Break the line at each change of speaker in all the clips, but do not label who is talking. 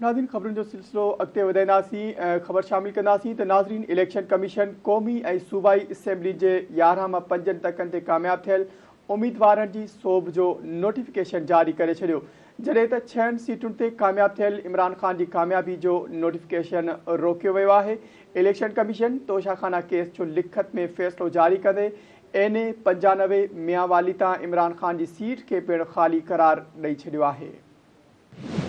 ناظرين خبرن جو سلسلو اڳتي وڌائينداسين ۽ خبر شامل ڪنداسين ته ناظرين اليڪشن ڪميشن قومي ۽ صوبائي اسيمبلين جي 11 مان پنجن تڪن تي ڪامياب ٿيل اميدوارن جي سوڀ جو نوٽيفڪيشن جاري ڪري ڇڏيو جڏهن ته ڇهن سيٽن تي ڪامياب ٿيل عمران خان جي ڪاميابي جو نوٽيفڪيشن روڪيو ويو آهي اليڪشن ڪميشن توشا خانه ڪيس جو لکت ۾ فيصلو جاري ڪندي اين اي 95 ميانوالي تان عمران خان جي سيٽ کي پڻ خالي قرار ڏئي ڇڏيو آهي.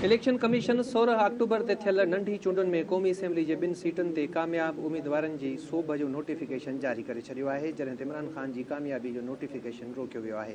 اليڪشن ڪميشن 16 آڪٽوبر تي ٿيل ننڍي چونڊن ۾ قومي اسيمبلي جي ٻن سيٽن تي ڪامياب اميدوارن جي سوڀ جو نوٽيفڪيشن جاري ڪري ڇڏيو آهي، جڏهن ته عمران خان جي ڪاميابي جو نوٽيفڪيشن روڪيو ويو آهي.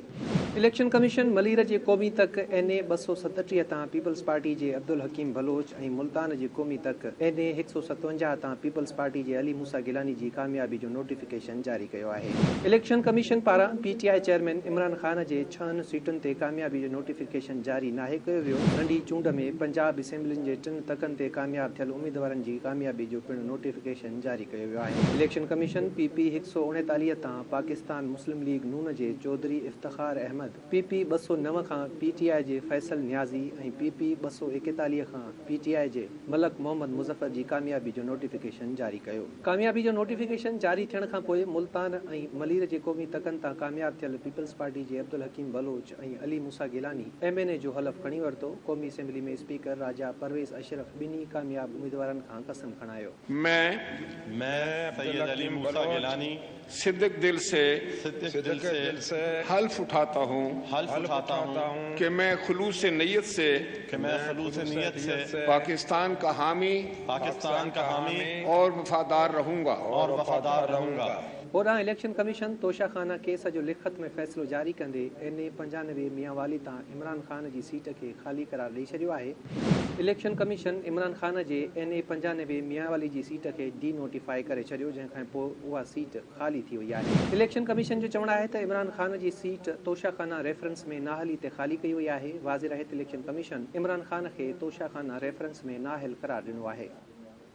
اليڪشن ڪميشن ملير جي قومي تڪ اين اي 237 تان پيپلز پارٽي جي عبدالحڪيم بلوچ ۽ ملتان جي قومي تڪ اين اي 157 تان پيپلز پارٽي جي علي موسيٰ گيلاني جي ڪاميابي جو نوٽيفڪيشن جاري ڪيو آهي. اليڪشن ڪميشن پاران P T I chairman Imran Khan جي ڇهن سيٽن تي ڪاميابي جو نوٽيفڪيشن جاري ناهي ڪيو ويو، ننڍي چونڊ ۾ پنجاب اسيمبلين جي ٽن تڪن تي ڪامياب ٿيل اميدوارن جي ڪاميابي جو پڻ نوٽيفڪيشن جاري ڪيو ويو آهي. اليڪشن ڪميشن پي پي 139 تان پاڪستان مسلم ليگ نون جي چوڌري افتخار احمد، پي پي 209 کان پي ٽي آء جي فيصل نيازي ۽ پي پي 241 کان پي ٽي آء جي ملڪ محمد مظفر جي ڪاميابي جو نوٽيفڪيشن جاري ڪيو. ڪاميابي جو نوٽيفڪيشن جاري ٿيڻ کان پوء ملتان ۽ ملير جي قومي تڪن تان ڪامياب ٿيل پيپلز پارٽي جي عبدالحڪيم بلوچ ۽ علي موسيٰ گيلاني ايم اين اي جو حلف کڻي ورتو، قومي اسيمبلي ۾ اسپيڪر راجا پرويز اشرف ٻنهي ڪامياب اميدوارن کان قسم کڻايو.
مين.
مين سيد علي موسيٰ گيلاني.
صدق دل سي.
صدق دل سي.
حلف اٺاتا هون.
حلف اٺاتا هون.
ڪه مين خلوص نيت سي.
ڪه مين خلوص نيت سي.
پاڪستان ڪا حامي.
پاڪستان ڪا حامي.
اور وفادار رهون گا.
اور وفادار رهون گا.
هوڏانهن اليڪشن ڪميشن توشا خانه ڪيس جو لکت ۾ فيصلو جاري ڪندي اين اي 95 ميانوالي تان عمران خان جي سيٽ کي خالي قرار ڏئي ڇڏيو آهي. اليڪشن ڪميشن عمران خان جي اين اي 95 ميانوالي جي سيٽ کي ڊي نوٽيفائي ڪري ڇڏيو جنهن کان پوء اها سيٽ خالي ٿي وئي آهي. اليڪشن ڪميشن جو چوڻ آهي ته عمران خان جي سيٽ توشا خانه ريفرنس ۾ نااهلي تي خالي ڪئي وئي آهي. واضح رهي ته اليڪشن ڪميشن عمران خان کي توشا خانه ريفرنس ۾ نااهل قرار ڏنو آهي.